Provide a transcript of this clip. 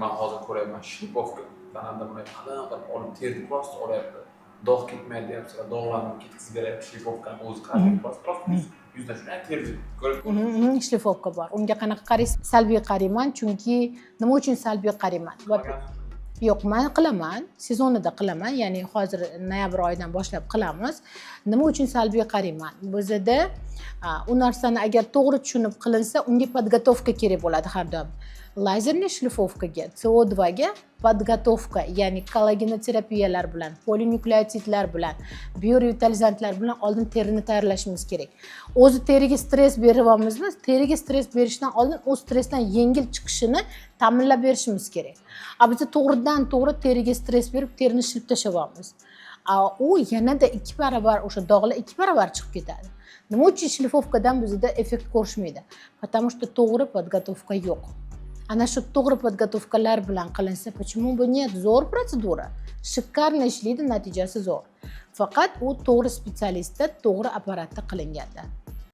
Man hozir ko'ryapman, шлифовка tanamda bunday qalin qilib olib, terni просто olyapti. Dog' ketmaydi deyapsizlar, dog'larni ketkazib beryapti шлифовка ni o'zi. Qarang, просто yuzdan shunday terni ko'rib. Шлифовка bor. Unga qanaqa qaraysiz? Salbiy qarayman, chunki nima uchun salbiy qarayman? Yo'q, man qilaman, sezonida qilaman, ya'ni hozir noyabr oyidan boshlab qilamiz. Nima uchun salbiy qarayman? Bizada u narsani agar to'g'ri tushunib qilinsa, unga подготовка kerak bo'ladi har doim. Лазерный шлифовка ga, CO2 ga подготовка, ya'ni kollagenoterapiyalar bilan, polinukleotidlar bilan, biorevitalizantlar bilan oldin terini tayyorlashimiz kerak. O'zi teriga stress beryapmizmi, teriga stress berishdan oldin u stressdan yengil chiqishini ta'minlab berishimiz kerak. A biza to'g'ridan to'g'ri teriga stress berib, terini shilib tashlayapmiz. A u yanada 2 barobar, o'sha dog'lar 2 barobar chiqib ketadi. Nima uchun шлифовка dan bizda effekt ko'rishmaydi? Потому что to'g'ri подготовка yo'q. Ana shu to'g'ri подготовка lar bilan qilinsa, почему бы нет? Zo'r protsedura, шикарно ishlaydi, natijasi zo'r, faqat u to'g'ri специалист da, to'g'ri apparatda qilinganda.